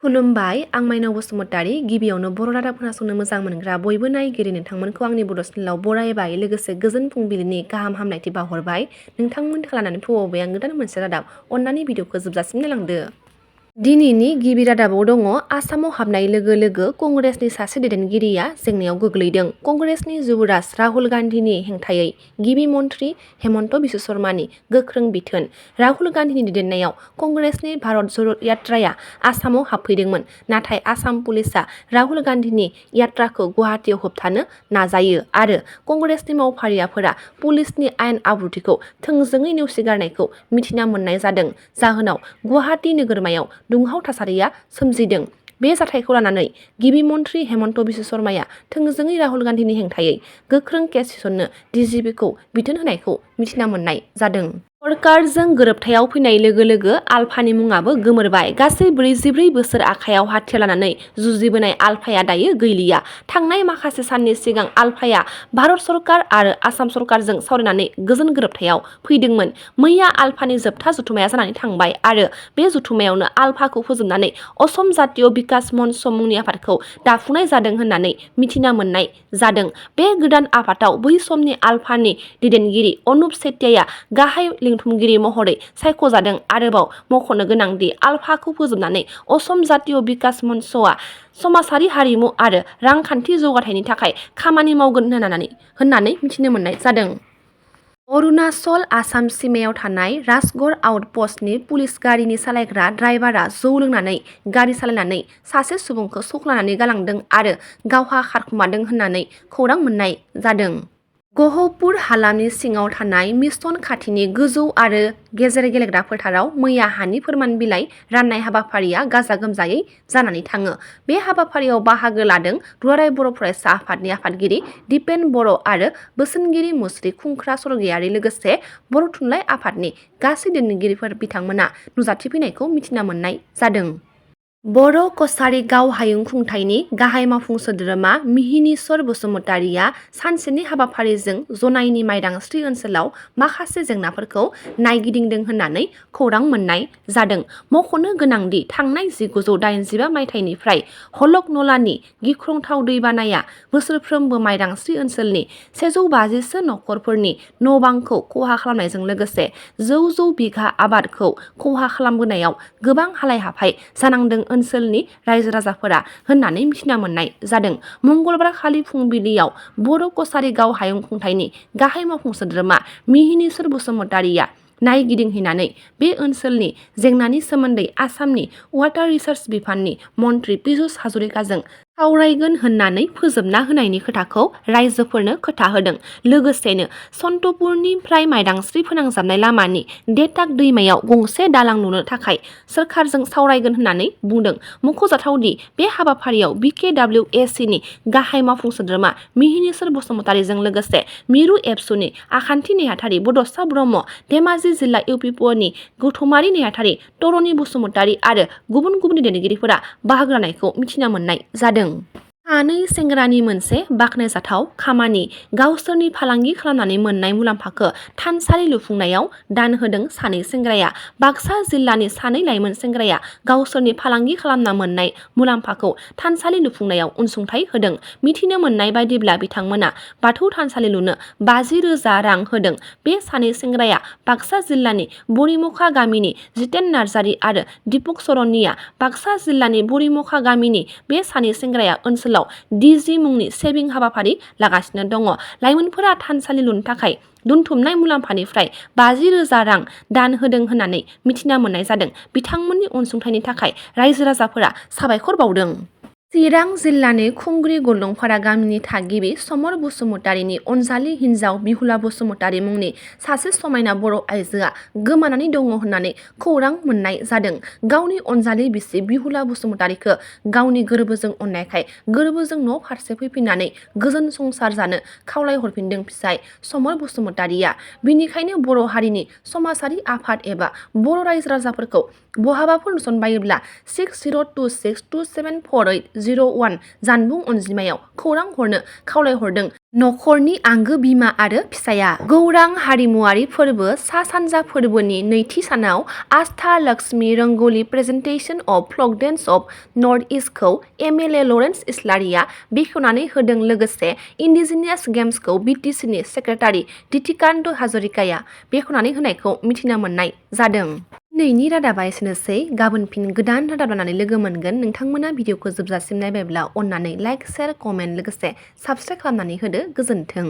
खुलुमबाय आं माइनाव बसुमतारी गिबियावनो बर' रादाब खोनासंनो मोजां मोनग्रा बयबो नायगिरि नोंथांमोनखौ आंनि बड' चेनेलाव बरायबाय लोगोसे गोजोन फुंबिलिनि गाहाम हामलायथि बावहरबाय नोंथांमोन खालामनानै फैबावबाय आं गोदान मोनसे रादाब अन्नानै भिडिअखौ जोबजासिम नायलांदो। दिनैनि गिबि रादाबाव दङ आसामाव हाबनाय लोगो लोगो कंग्रेसनि सासे दैदेनगिरिया जेंनायाव गोग्लैदों। कंग्रेसनि जुबराज राहुल गान्धीनि हेंथायै गिबि मन्थ्रि हेमन्त बिश्व शर्मानि गोख्रों बिथोन। राहुल गान्धीनि दैदेननायाव कंग्रेसनि भारत ज'र यात्राया आसामाव हाबफैदोंमोन नाथाय आसाम पुलिसआ राहुल गान्धीनि यात्राखौ गुवाहाटीआव होबथानो नाजायो आरो कंग्रेसनि मावफारियाफोरा पुलिसनि आयेन आब्रुथिखौ थोंजोङै नेवसिगारनायखौ मिथिना मोननाय जादों। जाहोनाव गुवाहाटी नोगोरमायाव दुंहाव थासारिया सोमजिदों। बे जाथायखौ लानानै गिबि मन्थ्रि हेमन्त बिश्व शर्माया थोंजोङै राहुल गान्धीनि हेंथायै गोख्रों केस थिसननो डिजिपिखौ बिथोन होनायखौ मिथिना मोननाय जादों। सरकारजों गोरोबथायाव फैनाय लोगो लोगो आलफानि मुङाबो गोमोरबाय। गासै 44 बोसोर आखायाव हाथियार लानानै जुजिबोनाय आलफाया दायो गैलिया। थांनाय माखासे साननि सिगां आलफाया भारत सरकार आरो आसाम सरकारजों सावरायनानै गोजोन गोरोबथायाव फैदोंमोन। मैया आलफानि जोबथा जथुमाया जानानै थांबाय आरो बे जथुमायावनो आलफाखौ फोजोबनानै असम जातीय बिकास मन्च मुंनि आफादखौ दाफुंनाय जादों होननानै मिथिना मोननाय जादों। बे गोदान आफादाव बै समनि आलफानि दैदेनगिरि अनुप चेटियाया गाहाय लिंथुमगिरि महरै सायख'जादों। आरोबाव मख'नो गोनांदि आलफाखौ फोजोबनानै असम जातीय बिकास मन्चआ समाजारि हारिमु आरो रांखान्थि जौगाथायनि थाखाय खामानि मावगोन होननानै मिथिनो मोननाय जादों। अरुणाचल आसाम सिमायाव थानाय राजगड़ आउट पस्टनि पुलिस गारिनि सालायग्रा ड्राइभारा जौ लोंनानै गारि सालायनानै सासे सुबुंखौ सौख्लानानै गालांदों आरो गावहा खारखुमादों होननानै खौरां मोननाय जादों। गहपुर हालामनि सिङाव थानाय मिसन खाथिनि गोजौ आरो गेजेर गेलेग्रा फोथाराव मैया हानि फोरमान बिलाइ राननाय हाबाफारिया गाजा गोमजायै जानानै थाङो। बे हाबाफारियाव बाहागो लादों दुलाराय बर' फरायसा आफादनि आफादगिरि दिपेन बर' आरो बोसोनगिरि मुस्रि खुंख्रा सरगयारि लोगोसे बर' थुनलाइ आफादनि गासै दैदेनगिरिफोर बिथांमोना नुजाथिफैनायखौ मिथिना मोननाय जादों। बर' कछारी गाव हायुं खुंथायनि गाहाय मावफुं सोद्रोमा मिहिनीश्वर बसुमतारीया सानसेनि हाबाफारिजों जनाइनि माइदांस्रि ओनसोलाव माखासे जेंनाफोरखौ नायगिदिंदों होननानै खौरां मोननाय जादों। मख'नो गोनांदि थांनाय 1985 मायथाइनिफ्राय हलकनलानि गिख्रंथाव दैबानाया बोसोरफ्रोमबो माइदांस्रि ओनसोलनि 150 सो नखरफोरनि न'-बांखौ खहा खालामनायजों लोगोसे जौ बिघा आबादखौ खहा खालामबोनायाव गोबां हालाय-हाफाय जानांदों ओनसोलनि रायजो राजाफोरा होननानै मिथिना मोननाय जादों। मंगलबार खालि फुंबिलियाव बर' कछारी गाव हायुं खुंथायनि गाहाय मावफुं सोद्रोमा मिहिनीश्वर बसुमतारीया नायगिदिंहैनानै बे ओनसोलनि जेंनानि सोमोन्दै आसामनि वाटार रिसर्स बिफाननि मन्थ्रि पीयूष हाजरिकाजों सावरायगोन होननानै फोजोबना होनायनि खोथाखौ रायजोफोरनो खोथाहोदों। लोगोसेनो सन्तपुरनिफ्राय माइदांस्रि फोनांजाबनाय लामानि देताक दैमायाव गंसे दालां लुनो थाखाय सोरखारजों सावरायगोन होननानै बुंदों। मख'जाथावदि बे हाबाफारियाव BKWACनि गाहाय मावफुं सोद्रोमा मिहिनीश्वर बसुमतारीजों लोगोसे मिरु एबसुनि आखान्थि नेहाथारि बड'सा ब्रह्म, धेमाजि जिल्ला UPPनि गौथुमारि नेहाथारि तरनी बसुमतारी आरो गुबुन गुबुन दैदेनगिरिफोरा बाहागो लानायखौ मिथिना मोननाय जादों। सानै सेंग्रानि मोनसे बाखनायजाथाव खामानि। गावसोरनि फालांगि खालामनानै मोननाय मुलाम्फाखौ थानसालि लुफुंनायाव दान होदों सानै सेंग्राया। बाक्सा जिल्लानि सानै लाइमोन सेंग्राया गावसोरनि फालांगि खालामना मोननाय मुलाम्फाखौ थानसालि लुफुंनायाव अनसुंथाइ होदों। मिथिनो मोननाय बायदिब्ला बिथांमोना बाथौ थानसालि लुनो 50,000 रां होदों। बे सानै सेंग्राया बाक्सा जिल्लानि बरिमखा गामिनि जितेन नार्जारी आरो दीपक सरनीया। बाक्सा जिल्लानि बरिमखा गामिनि बे सानै सेंग्राया ओनसोलाव DG मुंनि सेभिं हाबाफारि लागासिनो दङ। लाइमोनफोरा थानसालि लुनो थाखाय दोनथुमनाय मुलाम्फानिफ्राय 50,000 रां दान होदों होननानै मिथिना मोननाय जादों। बिथांमोननि अनसुंथाइनि थाखाय रायजो राजाफोरा साबायखर बावदों। चिरां जिल्लानि खुंग्रि गलंफारा गामिनि थागिबि समर बसुमतारीनि अनजालि हिनजाव बिहुला बसुमतारी मुंनि सासे समायना बर' आइजोआ गोमानानै दङ होननानै खौरां मोननाय जादों। गावनि अनजालि बिसि बिहुला बसुमतारीखौ गावनि गोरबोजों अननायखाय गोरबोजों न' फारसे फैफिननानै गोजोन संसार जानो खावलायहरफिनदों फिसाइ समर बसुमतारीया। बिनिखायनो बर' हारिनि समाजारि आफाद एबा बर' रायजो राजाफोरखौ बहाबाफोर नुसनबायोब्ला 60262748 01 जानबुं अनजिमायाव खौरां हरनो खावलायहरदों। नखरनि आंगो बिमा आरो फिसाया गौरां हारिमुआरि फोरबो सा सानजा फोरबोनि नैथि सानाव Astha Lakshmi Rongali presentation of folk dance of north इस्टखौ एमएलए लरेन्स इस्लारिया बेखेवनानै होदों। लोगोसे इन्डिजिनियास गेम्सखौ बिटिसिनि सेक्रेटारि दितिकान्त हाजरिकाया बेखेवनानै होनायखौ मिथिनो मोननाय जादों। दिनैनि रादाबा एसेनोसै। गाबोन फिन गोदान रादाब लानानै लोगो मोनगोन। नोंथांमोना भिडिअखौ जोबजासिम नायबायब्ला अननानै लाइक, शेयार, कमेन्ट लोगोसे साबस्क्राइब खालामनानै होदो। गोजोन्थों।